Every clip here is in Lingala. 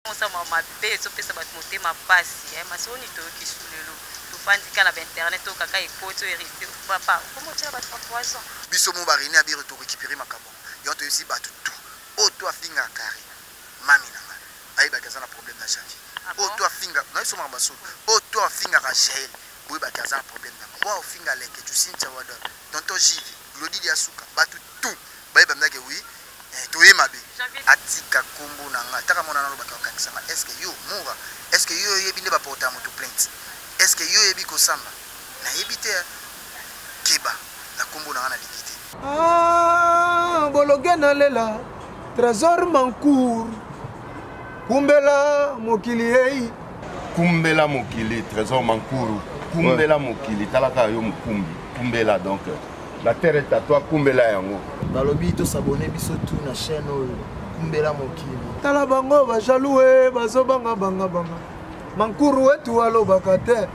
Mosama mabe ezopesa bato motema pasi eh, masoni toyoki su lelo tofandi kaka na bainternet oyo kaka ekoti oyo hérité papa okoma otyela bato ba poison. Biso mo ba Rene Abiri to recuperer makambo yango. Yango toyebisi bato tout oyo to afingaka Carine mami na nga ayebaki aza na problème na Janvier. Ah Oyo bon? to afinga na biso makambo ya solo. Oyo to afingaka Jael boyebaki aza na problème na nga. Oyo afinga Leketchou, Cynthia Wadol, Tonton JV, Glody Diasuka, bato tout bayeba mpenza ke oui eh, toye mabe. Atika kombo na nga taka mona nalobaki akangisa nga est ce que yo mura est ce que yo oyebi nde baporta moto plainte est ce que yo oyebi kosamba nayebi te keba na kombo na nga nalingi te. Ah, bologe nalela trésor mancour kumbela mokili ei kumbela mokili trésor mankuru kumbela ouais. Mokili talaka yo mokumbi kumbela donc la terre est à toi kumbela yango. Balobi to s'abonner biso tout na chaîne oyo kumbela mokili. Tala bango ba jaloux eh, bazo banga banga banga. Mankuru wetu alobaka te.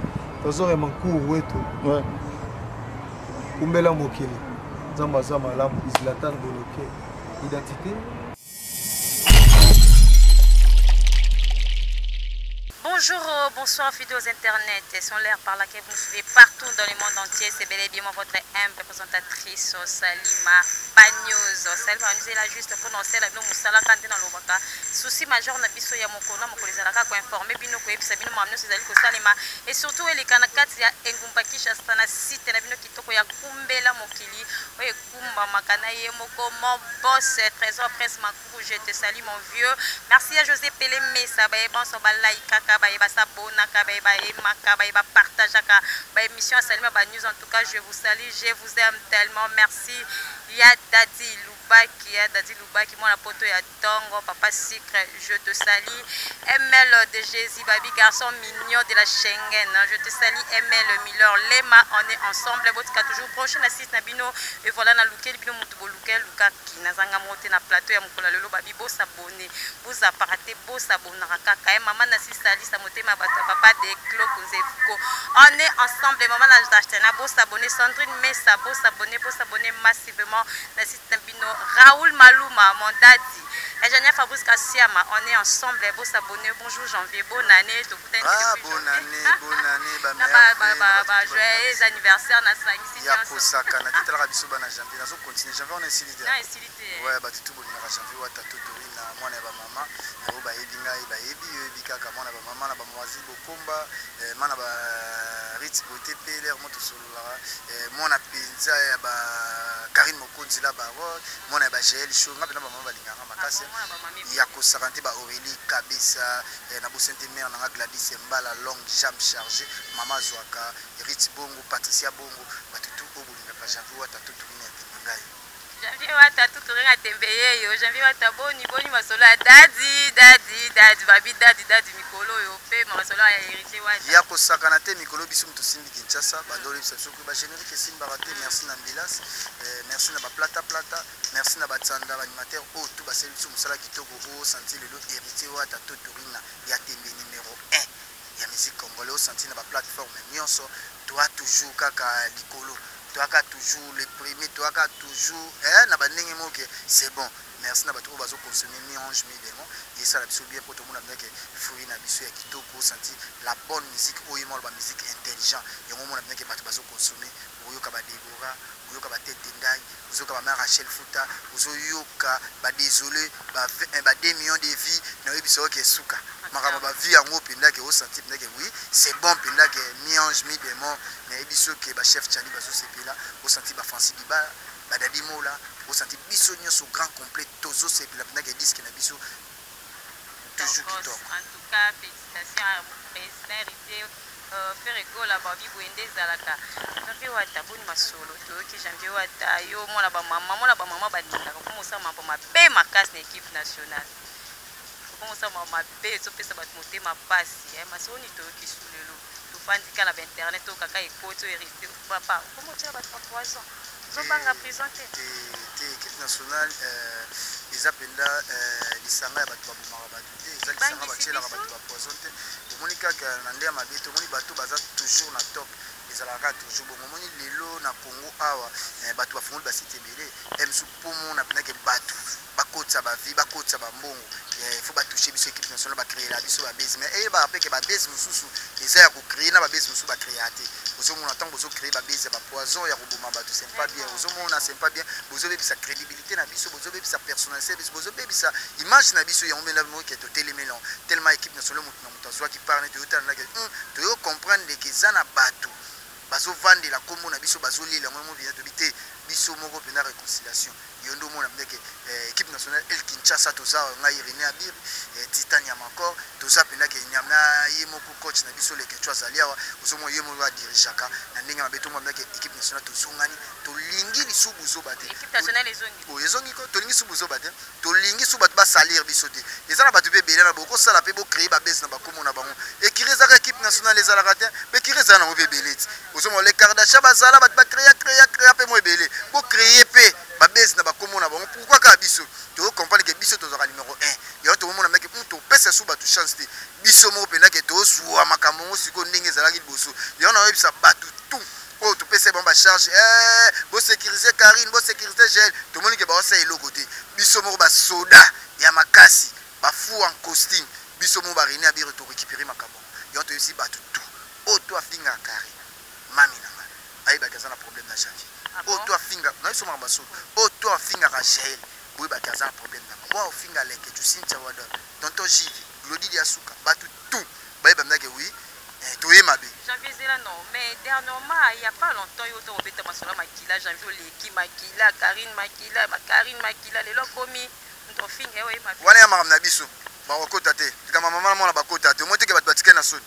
Tozore mankuru wetu. Ouais. Kumbela mokili. Nzambe aza malamu Zlatan Boloke. Identité. Bonjour, bonsoir fidèles internet. Sont l'air par laquelle vous nous suivez partout dans le monde entier. C'est bel et bien moi, votre humble présentatrice Salima Bagnoz. Salima Bagnoz est là juste pour lancer la bino musala kande na lobaka. Souci majeur na biso ya mokolo na mokolo ezalaka ko informer bino ko yebisa bino makambo nyonso ezali kosalema et surtout eleka na kati ya engumba Kinshasa na site na bino kitoko ya Kumbela mokili oyo ekumbamaka na ye moko mon boss Trésor Prince Makuru, je te salue mon vieux. Merci à José Pele Mesa, baye banso ba likaka, baye ba s'abonnaka, baye ba aimaka, baye ba partageaka ba émission Salima ba news. En tout cas, je vous salue, je vous aime tellement. Merci ya Daddy Lubaki, ya Daddy Lubaki, mwana poto ya tongo, papa Sucre, je te salue. ML de Jésus, baby garçon mignon de la Schengen, je te salue. ML Miller Lema, on est ensemble. Botika toujours prochaine assiste na bino. Et voilà na lukel bino mutu bolukel lukaki nazanga mote na plateau ya mokolo lelo babi bo s'abonner, bo aparater, bo s'abonner kaka. Et maman na sisa alisa motema bato papa de Clo Kunzefuko. On est ensemble maman na Zachena, bo s'abonner Sandrine Messa, bo s'abonner, bo s'abonner massivement na site na bino Raoul Maluma, mon daddy. Ingénieur Fabrice Kassiama, on est ensemble, bo s'abonner. Bonjour janvier, bonne année. Ah, bonne année, bonne année, ba Na ba ba ba, ba joyeux anniversaire na sangisi ya nyonso. kosakana te talaka biso bana janvier nazo continuer janvier wana esili te. Na esili te. Ouais, bato tu bolingaka janvier wata to torina mwana ya bamama oyo bayebi ngai bayebi yo yebi kaka mwana ya bamama na bamwazi bokomba eh, mana ba Ritz beauté pe l'air moto sololaka eh, mwana mpenza ya ba Karine Mokonzi la baronne mwana ya ba Jael Show nga mpena bamama balingaka makasi ya kosakana te ba Aurélie Kabesa eh, na bosani te mère nanga Gladys Mbala longue jambe chargée mama azwaka Ritz Bongo Patricia Bongo bato tu oyo bolingaka janvier wata to torina ya tembe ngai Janvier wata tu toringa tembe yeyo Janvier wata boni boni masolo ya dadi dadi dadi babi dadi dadi mikolo oyo pe masolo ya héritier wata ya kosakana te mikolo biso moto osimbi Kinshasa bandolo yebisa biso ba générique esimbaka te. Merci na Mbilas eh, merci na ba plata plata, merci na batsanda baanimateur oyo tu basali biso mosala kitoko oyo santi lelo héritier wata to torina ya tembe numéro 1 ya musique congolais osanti na baplateforme nyonso toa toujours kaka likolo toaka toujours le premier toaka toujours eh, na bandenge moke c'est bon. Merci na bato oyo bazoconsommer mi ange mi démon esala biso bien po tomona bien ke fruit na biso ya kitoko osanti la bonne musique oyo maloba musique intelligent yango omona bien ke bato bazoconsommer oyoka ba Deborah oyoka ba Tete Ndai ozoyoka ba mère Rachel Futa ozoyoka ba désolé ba 2 millions de vies na oyebisa oke esuka makambo ba vie yango mpenza ke osanti mpenza ke oui c'est bon mpenza ke mi ange mi démon nayebi soki ba chef Charlie bazosepela osanti ba Francis Dibala ba Dadi Mola osanti biso nyonso grand complet tozosepela mpenza ke disque na biso toujours kitoko. En tout cas félicitations à président héritier Ferre Gola babi boye nde ezalaka. Janvier wata boni masolo toyoki Janvier wata yo mwana bamama mwana bamama balingaka komosala mambo mabe makasi na équipe nationale komosala mambo mabe ezopesa bato motema pasi eh, masoni toyoki su lelo tofandi kaka na bainternet oyo kaka ekoti oyo héritier papa okoma otyela bato ba poison ozobanga prison te. Te équipe nationale eza mpenza lisanga ya bato babomaka bato te eza lisanga batielaka bato ba poison te omoni kaka na nde ya mabe te omoni bato baza toujours na top ezalaka kaka toujours bongo omoni lelo na Congo awa bato bafungoli basite ebele msu po mona mpenzake bato Bakotisa ba-vues, bakotisa bambongo, il faut batouche biso équipe nationale, bacréela biso babase. Mais eyebaka mpe ke babase mosusu eza ya kocréer, na babase mosusu bacréa te. Ozomona, ntango bozocréer babase ya bapoison ya koboma bato, c'est pas bien. Ozomona, c'est pas bien. Bozobebisa crédibilité na biso, bozobebisa personnalité na biso, bozobebisa image na biso. Yango mpe moke totelemeli yango tellement. Équipe nationale, motu na moto azwaki part ne. Toyotala ndake, toyo comprendre ke eza na bato bazovandela nkombo na biso, bazolela yango. Mo mpenza tobi te, biso moko mpenza réconciliation. Yo nde omona ndeke équipe nationale El Kinshasa, toza ngai René Abiri, Titan Yamakor, toza mpenza ke na ye moko coach na biso Lekeco azali awa. Ozomona, ye moko adirigeaka na ndenge mabe. Tomona mpenza ke équipe nationale tozongani, tolingi lisusu zoba te. Équipe nationale ezongi. Oyo ezongi ko, tolingi subu zoba te, tolingi su bato basalir biso te. Eza na bato mpe ebele na bokosala mpe bocréer babese na bakombo na bango. Ekiri ezaka équipe nationale ezalaka te, mpe ekiri ezala nango mpe ebele ti. Ozomona, le Kardashian bazala bato bacréa, créa, créa mpe mo ebele, bocréer mpe babese na bakombo na bango. Pourquoi kaka biso? Tocomprendre ke biso tozalaka numéro 1. Yango tokomona meke topesa su bato chance te. Biso moko mpenza ke tozwa makambo yango sikoyo ndenge ezalaki liboso. Yango naoyebisa bato tout oyo topesa bango bacharge, bosécuriser Karine, bosécuriser Gel. Tomoni ke baosala eloko te. Biso moko basoda ya makasi, bafou en costume, biso moko baRené Abiri, torécupérer makambo yango. Toyebisi bato tout oyo to afingaka Karine, mami na nga ayebaki aza na problème na Janvier. Oyo to afinga na biso makambo basolo, oyo to afingaka Jael, boyebaki aza na problème na nga. Oyo ofinga Leke tu, Cynthia Wadon, tonton Jivi, Glodi Diasuka, bato tout bayeba ndake wi toye mabe. Janvier ezela non, mais dernièrement, il y a pas longtemps, yo to obeta masolo makila. Janvier oleki makila Karine, makila Karine, makila. Lelo komi moto ofinga oye mabe. Wana ya makambo na biso, bakokota te. Likambo mama na mwana, bakota te. Omoi teke bato batikali na soni.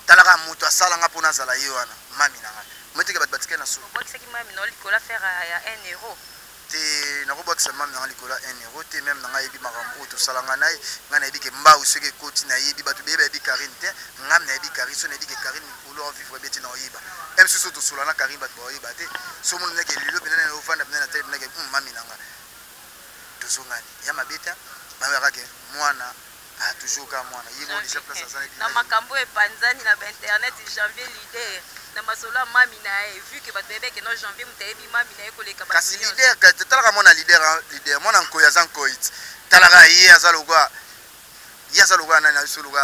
Talaka moto asalanga mpona azala ye wana, mami na ngai. Omoi teke bato batikali na soni. Obwakisaki mami na likolo affaire ya 1 euro. Te, nakobwakisa mami nanga likolo ya 1 euro te. Même na ngai ayebi makambo oyo tosalanga na ye. Ngai nayebi ke mbau soki ekoti, nayebi bato beye bayebi Karine te. Ngam nayebi Karine. So nayebi ke Karine mikolo avivre be te, na oyeba e mosusu tosola na Karine, bato baoyeba te. So mona ndeke lelo mpena na ovanda mpena na tele mpena ke mami na nga tozongani ya mabe te. Bayaka ke mwana ah, toujours kaka mwana ye mo déjà place aza. Na makambo epanzani na bainternet, Janvier leader na masolo ya mami na ye, vu ke bato bayebeke no Janvier moto ayebi mami na ye koleka. Kasi leader, talaka mwana leader, leader mwana nkoi aza nkoi ti. Talaka ye aza lokwa, ye aza lokwa nani na biso, lokwa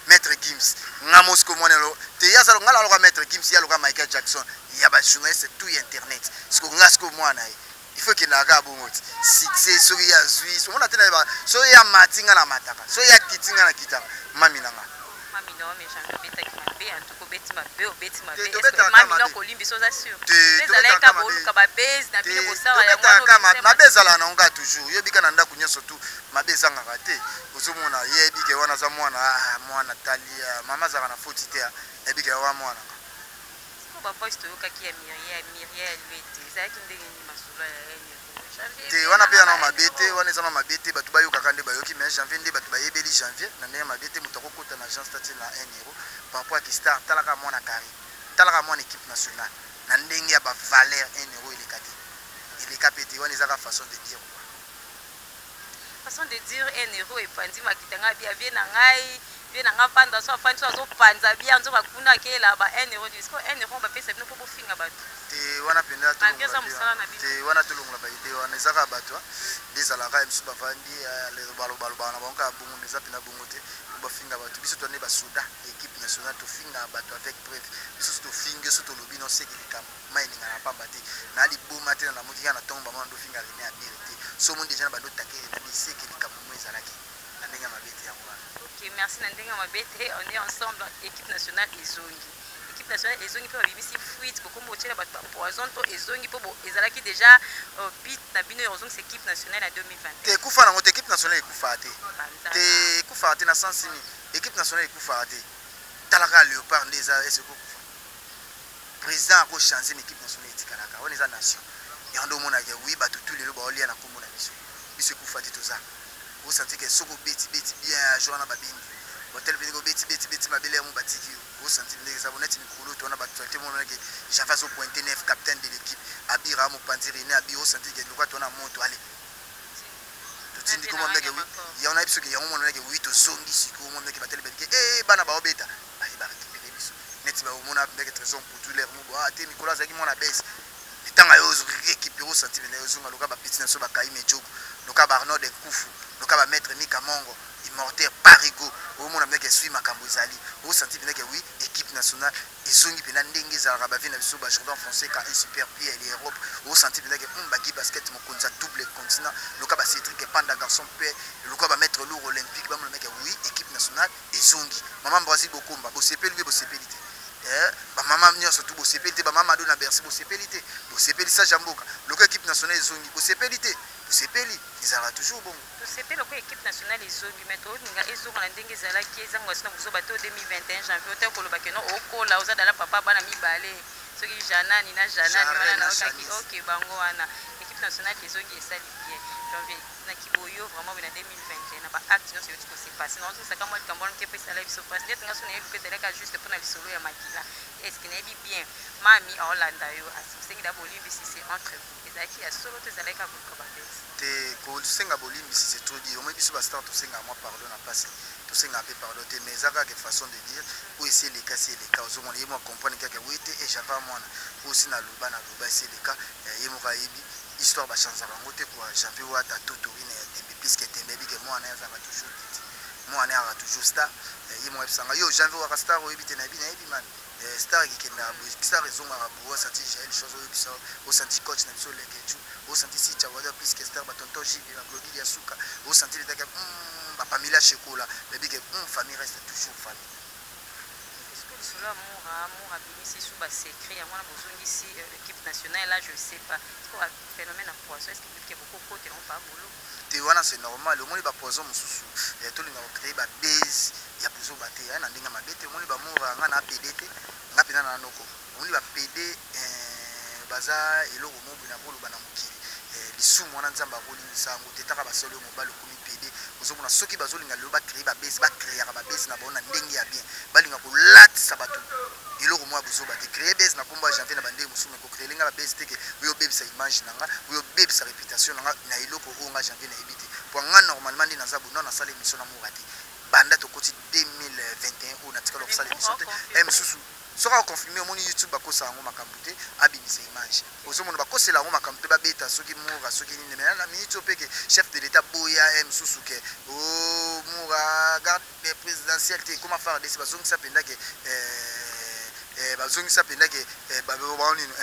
Maître Gims. Nga mosiko mwana te, ye aza nga na lokwa Maître Gims, ye aloka Michael Jackson ya bajournaliste tout ya internet. Siko nga siko mwana ye, il faut ekendaka kaka bongo ti succès. Soki ye azwi, omona te, nayeba soki ye amati, nga na mataka, soki ye akiti, nga na kitaka. Mami na nga. Mami na me Janvier obetaki mabe, en tout cas obeti mabe, obeti mabe. Tobetaka mami mabe. Na kolimbisa, oza sûr? Te. Ezalaki Tobetaka mabe. boluka babase na bino, bosala yango. Tobetaka wana. Mabe ezalaka nango kaka toujours. Yebika na ndako nyonso tu mabe ezangaka te. Ozomona, ye yebi ke wana aza mwana, ah, mwana tali, ah, mama azalaka na foti te, ah, yebi ke wa mwana nga. Sikoyo bavoice toyokaki ya Miriel, Miriel Wete, ezalaki ndenge nini masolo ya ene? Te, wana mpe yana mabe te, wana eza na mabe te. Bato bayokaka nde bayoki, mais Janvier nde bato bayebeli Janvier na ndenge mabe te. Moto akokota na agence tatie na 1 euro par rapport ya kistar. Talaka mwana carré, talaka mwana équipe nationale na ndenge ya bavaleur. 1 euro eleka te, eleka mpe te. Wana ezaka façon de dire quoi. Façon de dire, 1 euro epandi makita. Ngai bia vie na ngai, vie na ngai vanda so afandi so azopanza bia nzoka kuna akeyela ba 1 euro. Disco 1 euro bapesa bino mpo bofinga bato. Te, wana mpenza Malgré eza mosala na bino. Te, wana tolongola baide wana. Eza kaka bato nde ezalaka ya misu bavandi, balobaka na bango kaka bongo, mais eza mpenza bongo te po bafinga bato. Biso toa nde basoda ya équipe nationale, tofingaka bato avec preuve. Biso so tofingi, so tolobi no seki likambo mai elingaka na pamba te. Na liboma te, na namoki kaka na ntongo bamona ndo finga René Abiri te. So omoni déjà na bando take René Abiri, seki likambo mo ezalaki na ndenge ya mabe te. Yango wana. Ok, merci. Na ndenge ya mabe te, on est ensemble. Équipe nationale ezongi, équipe nationale ezongi mpe babimisi fuite, bokomi botiela bato bapoison to ezongi mpo ezalaki déjà but na bino ya kozongisa équipe nationale ya 2021? Te, ekufa nango te. Équipe nationale ekufaka te, te, ekufaka te. Na sens nini équipe nationale ekufaka te? Talaka Léopard nde eza ese ekokufa. Président akochange, mais équipe nationale etikalaka. Wana eza nation. Yango nde omonaka wi bato tu lelo baolia na nkombo na biso. Biso ekufa te. Toza osanti ke soki obeti beti bien jour wana, babendi hotel pene, obeti beti beti mabele yango batiki yo. Osanti ndenge eza neti mikolo to wana bato te monaki Janvier azopointe nef, capitaine de l'équipe Abira mopanzi René Abi. Osanti ke loka to wana moto ale totindi komona ndenge wi yango nayebi soki yango mona ndenge wi tozongi sikoyo. Mona ndenge batali babike e bana baobeta baye barécupéré biso neti baomona ndenge Trésor Mputu lere mo bo te mikolo azalaki mwana bese. Ntango ayo récupéré, osanti mena ozonga loka bapeti na biso bakai mejogo. Loka ba Arnaud Nkufu, loka ba maître Mika Mongo, immortel Parigo, omona mpenza ke sui makambo ezali. Osanti mpenza ke oui, équipe nationale ezongi mpenza ndenge ezalaka. Ba vieux na biso ba Jordan Fonseca, un super pied ya Europe. Osanti mpenza ke ba Guy Basket, mokonzi ya double continent, loka ba Cédric Panda, garçon pe, loka ba maître lourd olympique, bamona mpenza ke oui, équipe nationale ezongi. Mama Brazil Bokomba, bosepeli mpe bosepeli te. Bamama nyonso tu bosepeli te. Bamama Ado na Bercy, bosepeli te. Bosepeli. Sage ya mboka, loka équipe nationale ezongi, bosepeli te. Bosepeli, ezalaka toujours bongo. Tosepeli oko équipe nationale ezongi, mais tolinga ezonga na ndenge ezalaki, ezanga so na bozoba te. 2021 janvier, ote koloba ke no okola, oza dala papa bana mibale, soki Janani na Janani wana naokaki. Ok, bango wana équipe nationale ezongi, esali bien. Janvier na kiboyo vraiment na 2021 na baacte nyonso euti kose passer, naozosaka mwa likambo wana moke mpe esala biso mpasi. Ndeti nga so nayebi mpe ezalaka juste mpona lisolo ya makila. Est-ce nayebi bien mami aolanda yo, asengi da bolimbisi? C'est entre vous, ezalaki ya solo to ezalaki kaka koluka babesi? Te, kosenga bolimbisi, c'est trop dire. Omoi biso bastar tosengaka mwa pardon na mpasi, tosengaka mpe pardon te, mais eza kaka façon de dire. Oyo esi eleka, esi eleka. Ozomona ye mwa comprendre kaka oye te. E java mwana oyo si naloba, naloba, esi eleka. Ye moko ayebi histoire, bachangeaka yango te kua. Janvier oyo ata totorine ya tembe, puisque tembe yebi ke mwana ye azalaka toujours petit, mwana ye azalaka toujours star. Ye moko ayebisanga: yo Janvier waka star, oyebi te? Nayebi, nayebi mani. Star ekekendaka boye, star ezongaka boye. Osanti Jael chose oyebisa, osanti coach na biso Lekechu, osanti Sicha Wada, puisque star, batonton Jibe, baglodili ya suka, osanti letaka bapamila Shekola, bayebi ke famille reste toujours famille. Lisolo ya Moura, Moura abimisi su basecret yango wana, bozongisi équipe nationale là, je sais pas phénomène ya poison, est ce que ke bokokotela ngo pa boloko? Te, wana c'est normal. Omoni bapoison mosusu, tolinga kocréer babase ya bozoba te na ndenge mabe te. Omoni bamoura, nga na apd te, nga mpenza na noko. Omoni bapd baza eloko moko boye na koloba na mokili. Lisumu wana Nzambe akolimbisa yango te. Taka basali oyo, mobali okomi pd. Ozomona soki bazolinga lelo bacréer babase, bacréaka babase na bango na ndenge ya bien. Balinga kolatisa bato eloko moko ya bozoba te. Créer base na nkombo ya Janvier na bandenge mosusu, mais kocréer nga babase te ke oyo obebisa image na nga, oyo obebisa réputation na nga na eloko oyo nga Janvier nayebi te. Po nga normalement nde naza bono, nasala émission na Moura te banda tokoti 2021 oyo, natikala kosala émission te. Mosusu soki aconfirme, omoni YouTube bakosala yango makambo te, abimisa image. Ozomona bakosela yango makambo te, babeta soki Moura, soki nini. Mais na minute oyo mpe ke chef de l'État boya mosusu ke o Moura garde présidentielle te, ekoma FARDC, bazongisa mpenza ke bazongisa mpenza ke nini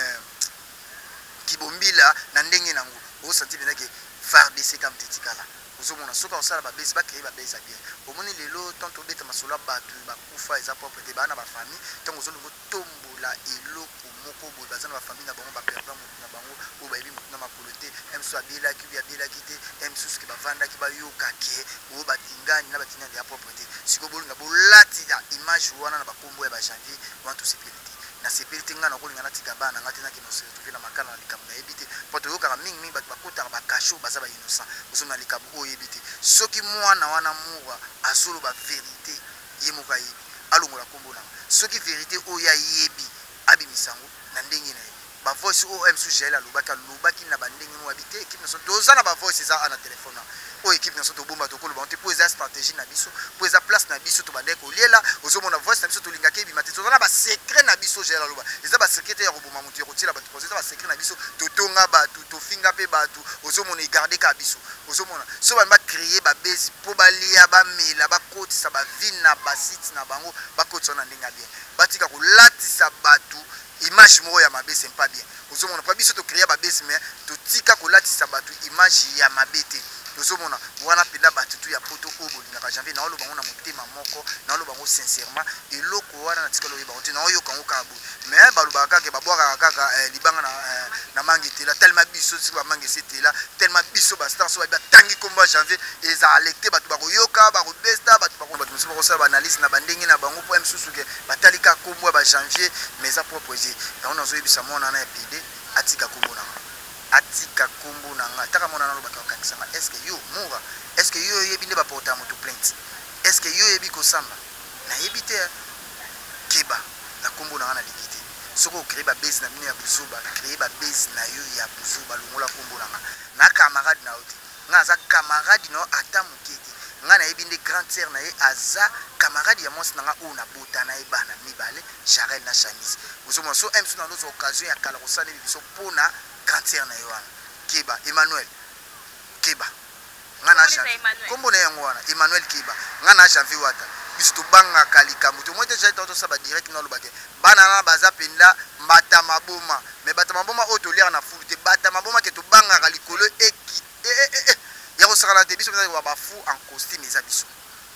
kibombila na ndenge nango. Osanti mpenza ke FARDC kam te tikala. Ozomona soki akosala babesi, bacréer babesi ya bien. Omoni lelo tant tobeta masolo ya bato bakufa, eza propre te. Baa na bafamille, ntango ozolinga otombola eloko moko boye, baza na bafamille na bango, baperda motu na bango oyo bayebi motu na makolo te. Mosusu abelaki obi abelaki te, mosusu ke bavandaki bayoka ke oyo batingani na batingani ya propre te. Sikoyo bolinga bolatila image wana na bakombo ya bajanvier wana, tosepeli te, nasepeli te. Ngai nakolinga natika bana nga te nakende se retrouver na makala na likambo nayebi te, mpo toyokaka mingimingi bato bakotaka bakasho, baza bainnocent. Ozomona likambo oyo oyebi te. Soki mwana wana Mura azoloba vérité, ye moko ayebi, alongola nkombo nanga. Soki vérité oyo ayebi, abimisa yango na ndenge na ye. Bavoice oyo mosusu Jael alobaki, alobaki na bandenge moko abi te. Équipe nationale toza na bavoice, eza a na telefone na oyo. Équipe nationale tobomba, tokoloba te, mpo eza stratégie na biso, mpo eza place na biso tobandaki koliela. Ozomona voice na biso tolingaki ebima te. Toza na basecret na biso. Jael aloba eza basecret te ya koboma moto, ya kotiela bato poison. Eza basecret na biso, totonga bato, tofinga mpe bato. Ozomona egarde kaka biso. Ozomona so bani bacréer babesi mpo balia, bamela, bakotisa bavine na basite na bango, bakotisa na ndenge ya bien. Batika kolatisa bato image moko ya mabe, c'est pas bien. Ozomona mpo biso tocréa babesi, mais totika kolatisa bato image ya mabe te. Ozomona wana mpenza bato tu ya poto oyo bolingaka Janvier, naoloba yango na motema moko, naoloba yango sincèrement. Eloko wana natikala oyeba yango te, naoyoka yango kaka boye. Mais balobaka kaka, babwakaka kaka libanga na mangi etela. Tellement biso soki bamangi esi etela, tellement biso bastar so bayebi batangi nkombo ya Janvier, ezala te. Bato bakoyoka, bakobesta bato, bato mosusu bakosala baanalyse na bandenge na bango, mpo mosusu ke batali kaka nkombo ya bajanvier, mais eza propre te. Yango nazoyebisa mwana wana ya pd atika nkombo na nga, atika nkombo na nga. Taka mwana nalobaka okanisanga. Est ce que yo Mura, est ce que yo oyebi nde baporta ya moto plainte? Est ce que yo oyebi kosamba? Nayebi te. Keba na nkombo na nga, nalingi te. Soki ocréer babase na bino ya buzoba, créer babase na yo ya buzoba, longola nkombo na nga. Na camarade na yo te, nga aza camarade na yo ata moke te. Nga nayebi nde grande sœur na ye aza camarade ya mwasi na nga oyo nabota na ye bana mibale, Charel na Chamise. Ozomona so mso na nozwa occasion ya kala kosala nini biso mpona grande sœur na ye wana. Keba Emmanuel, keba. Nga na Janvier. Kombo na yango wana Emmanuel Keba. Nga na Janvier Wata. Biso tobangaka likambo te. Moi te jaita tosala ba direct na lobake. Bana na baza penda mbata maboma. Mais bata maboma oyo toliaka na fulu te. Bata maboma ke tobangaka likolo eki eh, eh, eh, eh. Ya kosakana te biso penza ba fou en costume eza biso.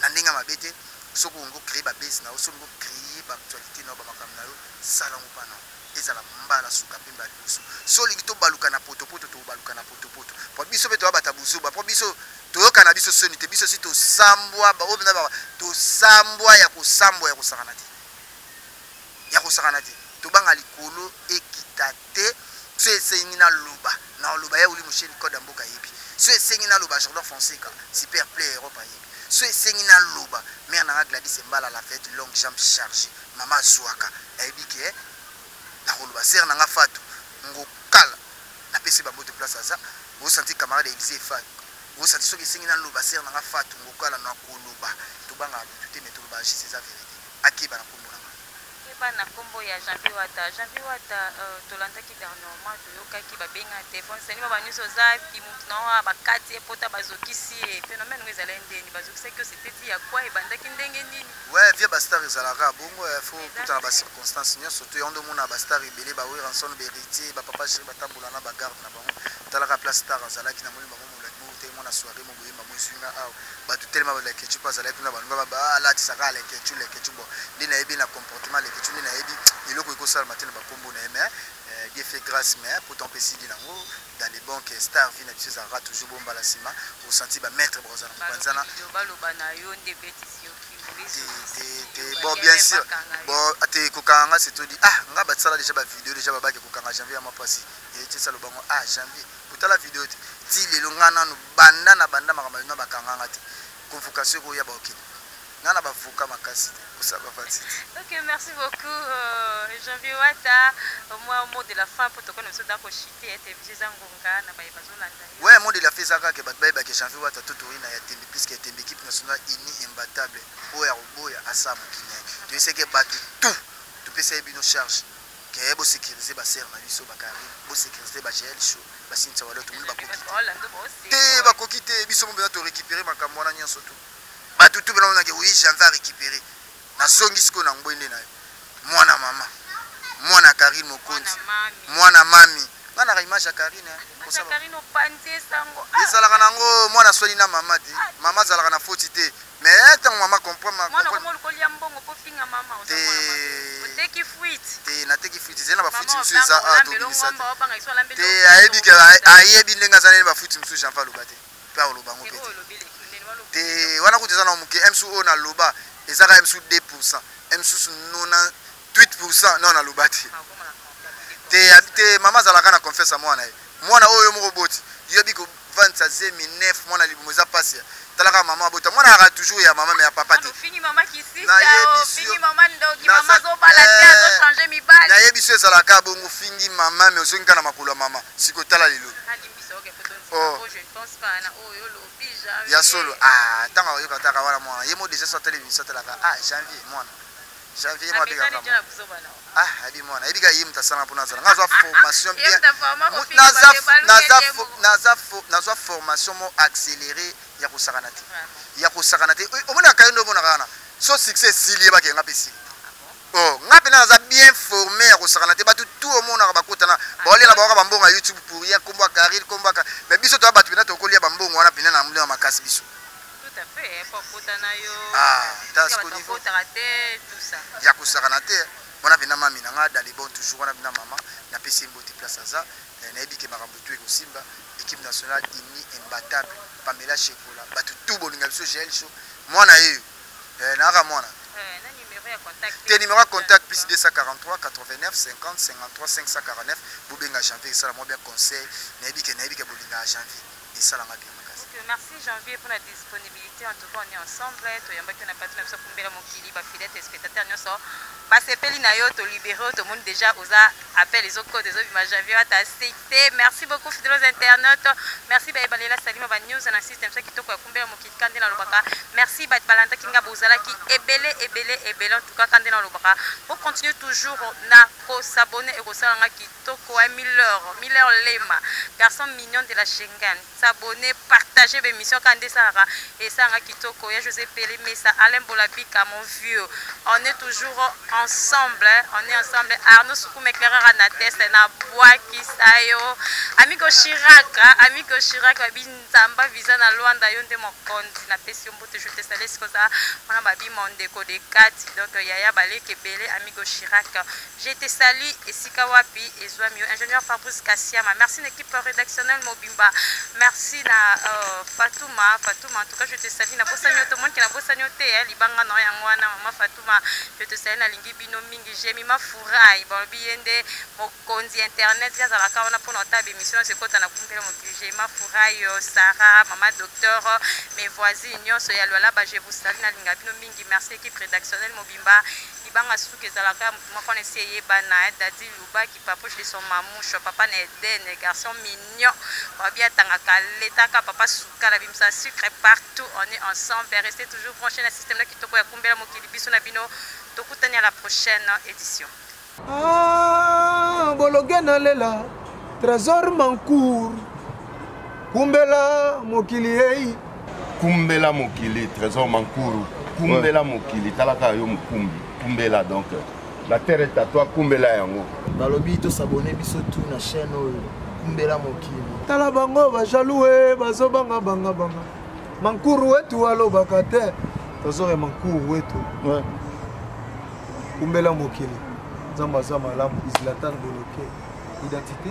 Na ndenge mabe te. Soki olingi créer ba base na yo, soki olingi créer ba actualité na yo, ba makambo na yo, sala ngo pa na ezala mbala suka mpe mbala liboso. So olingi tobaluka na potopoto, tobaluka na potopoto. Po biso mpe toyabata buzoba, po biso toyoka na biso soni te, biso si tosambwa, ba oyo mpenza tosambwa ya kosambwa ya kosakana te. Ya kosakana te. Tobanga likolo ekita te. So esengi naloba, naloba ya Uli Musheni code ya mboka ayebi. So esengi naloba Jordan Fonseca, super play Europe ayebi. So esengi naloba mère nanga Gladys Mbala la fête longue jambe chargée, mama azuaka ayebi ke nakoloba sœur nanga Fatou Ngokala napesi ba mbote place aza osanti camarade Elysée Fatou osanti soki esengi naloba sœur nanga Fatou Ngokala nakoloba tobangaka butu te mais toloba juste eza vérité akeba na kombo nanga Keba na kombo ya Janvier Wata. Janvier Wata euh, tolandaki dernièrement toyokaki babenga telefone sani ba nyonso oza kimutu na wa bakati ye pota bazokisi ye phénomène ngo ezalaki ndeni bazokisaki yo c'était ya quoi ebandaki ndenge nini? Ouais, vie ba star ezalaka bongo il faut kutana ba circonstances nyonso to yando mona ba star ebele ba Werrason ba héritier ba papa chéri batambola na ba garde na bango talaka place star azalaki na moni bango molaki moko te mona soirée mo boyemba mo esuinga awa bato telema ba lekechu mpe azalaki kuna balinga alatisaka lekechu lekechu bon nde nayebi na comportement lekechu nde nayebi eloko ekosalama te na bakombo na ye mais Dieu fait grâce mais pourtant mpe esili nango dans les banques star vie na biso ezalaka toujours bombala nsima osanti bamaître bakozala mopanzana te bon bien sûr bon te kokanga nga setodi ah nga basala déjà bavideo déjà babaki kokanga janvier ya mwa mpasi etiesa lobango ah janvier kotala video te ti lelo nga nanu banda na banda makambo na bakanga nga te convocation ekoya baokende nga na bavoka makasi te kosala bavati te. Ok, merci beaucoup Janvier Wata. Moi mot de la fin pour tokona biso dako chiter ete biso eza ngonga na baye bazolanda yo. Ouais, mot de la fin ezaka ke bato bayeba ke Janvier Wata to toyi na ya tembe puisque ya tembe équipe nationale unie imbattable oyo ya koboya asala mokili na ye. Toyebisaki ke bato tout topesa ye bino charge ke bo sécuriser ba sœur na biso ba Karine, bo sécuriser ba GL show, ba Cynthia Walo tomoni bakoki te. Te bakoki te biso mo mpenza to récupérer makambo wana nyonso tout. Bato tout bena monake oui janvier a récupérer. Nazongi sikoyo na ngwende na yo. Mwana mama. Mwana Karine Mokonzi. Mwana mami. Nga na image ya Karine. Ezalaka nango mwana swali na mama te. Mama azalaka na faute te. Mais ntango mama comprend mwana koma olukolia mbongo po finga mama te oteki fuite te nateki fuite ezali na bafuite mosusu eza awa tobimisa te te ayebi ke ayebi ndenge aza nini bafuite mosusu janvier aloba te mpe akoloba yango mpe te te wana kutu eza na moke msu oyo naloba ezaka msu 2 pourcent msusu 98 pourcent non naloba te te te mama azalaka na confiance ya mwana ye mwana oyo yo moko oboti yobi kovandisa zemi 9 mwana libumu eza mpasi talaka mama abota mwana aka toujours ya mama me ya papa te nayebi so ezalaka bongo fingi mama me ozongi kaka na makolo ya mama sikoyo tala lelo oh. Ya solo ah ntango akoyoka taka wana mwana ye mo deja so atali biso atalaka ah janvier mwana janvier ye mo abengaka ah ayebi mwana ayebi kaka ye moto asalaka mpona azala nga azwa formation bien nazwa formation mo accéléré ya kosakana te ya kosakana te omonaka ye nde omonaka wana so succès esili ye bakenga mpe esili Oh, nga pena naza bien formé ya kosakana te bato tout omonaka bakotana baolia na baoka bambongo ya youtube pour rien kombo ya karine kombo ya mais biso toya bato pena tokolia bambongo wana pena na molema makasi biso. Tout à fait, po akota na yo. Ah, ta ce niveau. Te tout ça. Ya kosakana te. Wana pena mami na nga dans les bons toujours wana pena mama na pesi mbote place aza nayebi ke makambo tout ekosimba équipe nationale unie imbattable Pamela Shekola bato tout bolinga biso GL show mwana yeyo Eh, nayaka mwana te numéro ya contact plus 243 89 50 53 549 bobenga janvier esala mwa bien conseil nayebi ke nayebi ke bolingaka janvier esalanga bien makasi. Ok, merci Janvier pour la disponibilité. En tout cas, on est ensemble. Toyambaki na plateau na biso kumbela mokili ba fidèles téléspectateurs nyonso. Basepeli na yo to libéré tout le monde déjà oza appel ezokota ezobima Janvier ata cité. Merci beaucoup fidèles internautes. Merci ba ebalela Salima ba news na système ça kitoko ya kumbela mokili kande na lobaka. Merci ba balandaki nga bozalaki ebele ebele ebele en tout cas kande na lobaka. Bo continuer toujours na ko s'abonner et ko sala nga kitoko ya Miller, Miller Lema, garçon mignon de la Schengen. S'abonner, partager. Bopartage bémission kaka nde esalaka esalanga kitoko. Ya José Pele Mesa, Alain Bolabika, mon vieux. On est toujours ensemble, hein? On est ensemble. Arnaud Soukoum éclaireur na test na bwakisa yo. Amigo Chirac, hein? Amigo Chirac babi Nzamba visa na Luanda yo nde mokonzi na pesi yo mbote je te salue sikoza wana babi mon ndeko de kati donc yaya baleke ebele amigo Chirac je te salue esika wapi ezwami yo ingénieur Fabrice Kasiama merci na équipe rédactionnelle mobimba merci na euh, Fatouma Fatouma en tout cas je te salue na bosani yo tomoni ke na bosani yo te eh, libanga na yango wana mama Fatouma je te salue nalingi bino mingi Jemima Furai balobi ye nde mokonzi ya internet ye azalaka wana mpona otala bemission nyonso ekota na kumbela mokili Jemima Furai Sarah mama docteur mes voisines nyonso ya Lualaba je vous salue nalinga bino mingi merci équipe rédactionnelle mobimba libanga suki ezalaka ya motu moko wana esi eyebana Dadi Lubaki papouche de son mamouche papa na Eden garçon mignon babi atangaka letaka papa sukala bimisa sucre partout on est ensemble restez toujours branché na système na kitoko ya kumbela mokili biso na bino tokutani à la prochaine édition. Ah, bologe nalela trésor mancour kumbela mokili ei kumbela mokili trésor mankuru kumbela ouais. Mokili talaka yo mokumbi kumbela donc la terre est à toi kumbela yango balobi tosabone biso tu na chaîne oyo kumbela mokili tala bango bajaloux e bazobanga banga banga mankuru wetu alobaka te tozore mankuru wetu ouais. Kumbela mokili nzambe aza malamu islatan boloke identité.